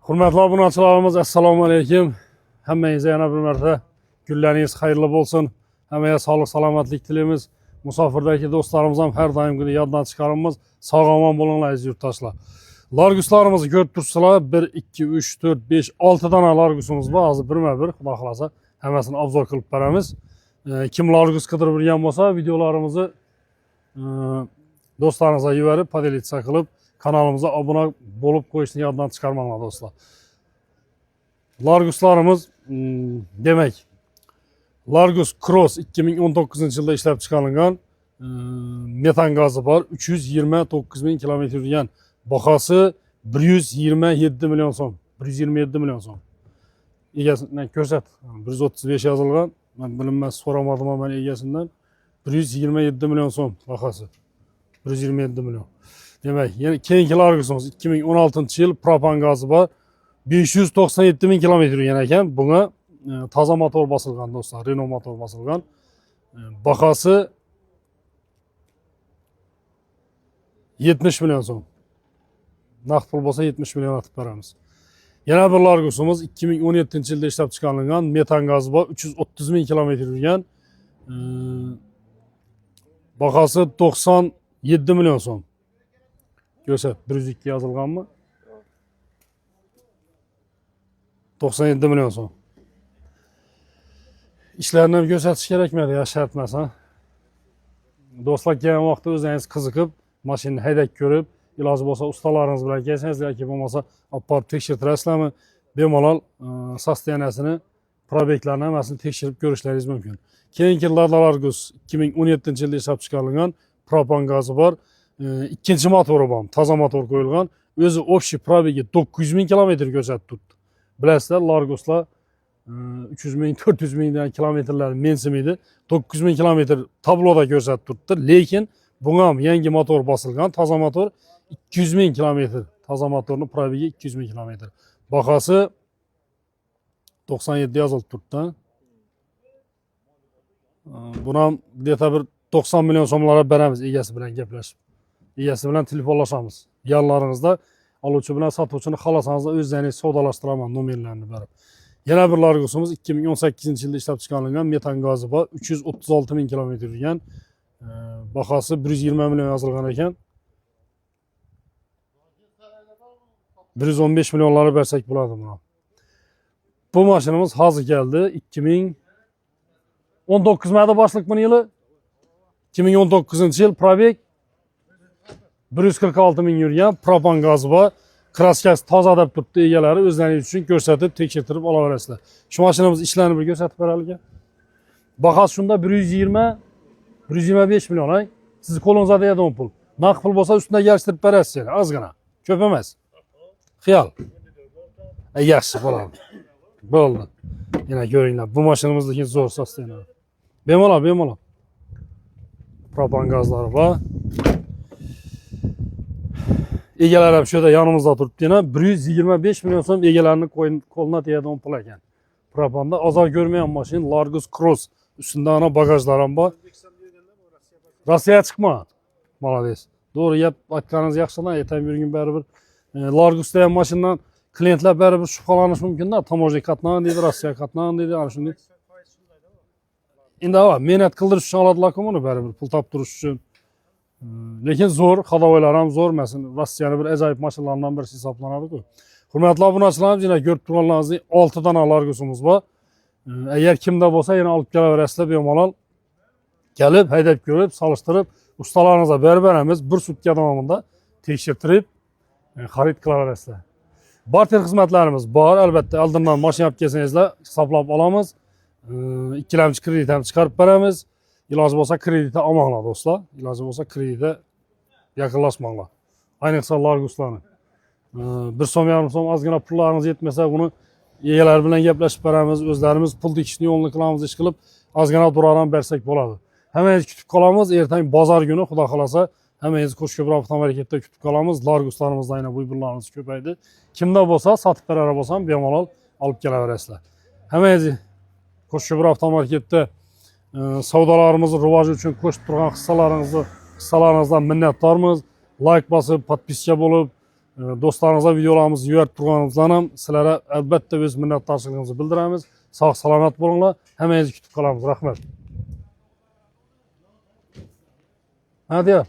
Hurmatli obunachilarimiz, assalomu alaykum. Hammangizga yana bir marta kunlaringiz xayrli bo'lsin. Hammaga sog'lik, salomatlik tilaymiz. Musofirdagi do'stlarimiz ham har doimgidek yoddan chiqaramiz. Sog' omon bo'linglar, aziz yurtdoshlar. Larguslarimizni ko'rib turibsizlar. 1 2 3 4 5 6 dona Largusimiz bor. Hozir birma-bir, xudo xolasa, hammasini обзор qilib beramiz. Kim Largus qidirib yurgan bo'lsa, videolarimizni do'stlaringizga yuborib, поделиться qilib, kanalimizga obuna bo'lib qo'yishni yoddan chiqarmanglar, do'stlar. Larguslarimiz, demak, Largus Cross 2019 yilda ishlab chiqarilgan, metan gazi bor, 329 ming kilometr yurgan. Bahosi 127 million so'm. 127 million so'm. Egasidan ko'rsat. 135 yozilgan. Men bilinmaz so'ramadim men egasidan. 127 million so'm bahosi. 127 million. Demak, yana keyingi Largusimiz 2016 yil, propan gazi bor. 597 ming kilometr yurgan ekan. Bunga toza motor bosilgan, do'stlar, Renault motor bosilgan. Bahosi 70 million so'm. Naqd pul bo'lsa 70 million atib beramiz. Yana bir Largusimiz 2017 yilda ishlab chiqarilgan, metan gazi bor, 330 ming kilometr yurgan. Bahosi 97 million so'm. Ko'rsat, 102 yozilganmi? 97 million so'm. Ishlarini ham ko'rsatish kerakmidi, ya shart emas, ha? Do'stlar kelgan vaqtda o'zingiz qiziqib, mashinani haydab ko'rib, iloji bo'lsa ustalaringiz bilan kelsangiz yoki bo'lmasa olib borib tekshirtirasizlarmi? Bemalol состояниясini, пробег larni hammasini tekshirib ko'rishlaringiz mumkin. Keyingi Lada Largus 2017 yilda ishlab chiqarilgan, propan gazi bor. Ikkinchi motori bor, toza motor qo'yilgan. O'zi общий пробег i 900 ming kilometr ko'rsatib turibdi. Bilasizlar, Larguslar 300 ming, 400 mingdan kilometrlar mensimaydi. 900 ming kilometr tabloda ko'rsatib turibdi, lekin bunga ham yangi motor bosilgan, toza motor 200 ming kilometr. Toza motorni пробег i 200 ming kilometr. Bahosi 97 yozilib turibdi. Buni ham где-то bir 90 million so'mlarga beramiz egasi bilan gaplashib. Egasi bilan telefonlashamiz. Yonlaringizda oluvchi bilan sotuvchini xohlasangiz o'zlaringiz savdolashtiraman nomerlarini berib. Yana bir Largusimiz 2018 yilda ishlab chiqarilgan, metan gazi bor, 336 ming kilometr yurgan. Bahosi 120 million yozilgan ekan. 115 millionlara bersak bo'ladi buni. Bu mashinamiz hozir keldi. 2019 madi boshliq buni yili? 2019 yil, пробег 146 ming yurgan, propan gazi bor. Краска si toza deb turibdi egalari, o'zlaringiz uchun ko'rsatib, tekshirtirib olaverasizlar. Shu mashinamiz ishlarini bir ko'rsatib beraylik. Bahosi shunda 120 125 million, ay. Sizni qo'lingizda deydi pul. Naqd pul bo'lsa ustuna kelishtirib berasiz yana, ozgina. Ko'p emas. Xiyol. Ay, yaxshi bo'ladi. Bo'ldi. Yana ko'ringlar, bu mashinamizniki zo'r состояние. Bemalol, bemalol. Propan gazlari bor. Egalari ham shu yerda yonimizda turibdi yana 125 million so'm egalarini qo'lina tegadigan pul ekan. Propanda ozor ko'rmagan mashina Largus Cross. Ustunda ana bagajlar ham bor. Rossiyaga chiqmadi. Молодец. To'g'ri gap aytganingiz yaxshi-da, ertaga bir kun baribir Largusda ham mashinadan klientlar baribir shubhalanishi mumkin-da. Таможня qatnagan deydi, Rossiyaga qatnagan deydi, ana shunday. Endi ava, mehnat qildirish uchun oladilar-ku buni baribir, pul toptirish uchun. Lekin zo'r, ходовой lar ham zo'r, masalan, Rossiyani bir ajoyib mashinalardan birisi hisoblanadi-ku. Hurmatli obunachilarimiz, yana ko'rib turganlaringizdek 6 dona Largusimiz bor. Agar kimda bo'lsa, yana olib kelaverasizlar bemalol. Kelib, haydab ko'rib, solishtirib, ustalaringizga berib beramiz. Bir sutka davomida tekshirtirib, xarid qilaverasizlar. Barter xizmatlarimiz bor, albatta, oldindan mashina olib kelsangizlar, hisoblab olamiz. Ikkilamchi kredit ham chiqarib beramiz. Iloji bo'lsa kreditga olmanglar, do'stlar. Iloji bo'lsa kreditga yaqinlashmanglar. Ayniqsa Larguslarni. Bir so'm, yarim so'm ozgina pullaringiz yetmasa, uni egalari bilan gaplashib beramiz. O'zlarimiz pul tikishni yo'lini qilamiz, ish qilib, ozgina durar ham bersak bo'ladi. Hammangizni kutib qolamiz. Ertang bozor kuni, xudo xolasa, hammangizni Qo'shko'pir avtomarketda kutib qolamiz. Larguslarimiz aynan выбор larimiz ko'paydi. Kimda bo'lsa, sotib berar bo'lsam, bemalol olib kelaverasizlar. Hammangizni Qo'shko'pir avtomarketda savdolarimizni rivoji uchun qo'shib turgan hissalaringizdan minnatdormiz. Layk bosib, подписка bo'lib, Do'stlaringizga videolarimizni yuborib turganingizdan ham sizlarga albatta o'z minnatdorchiligimizni bildiramiz. Sog' salomat bo'linglar. Hammangizni kutib qolamiz. Rahmat. Ha, diyor.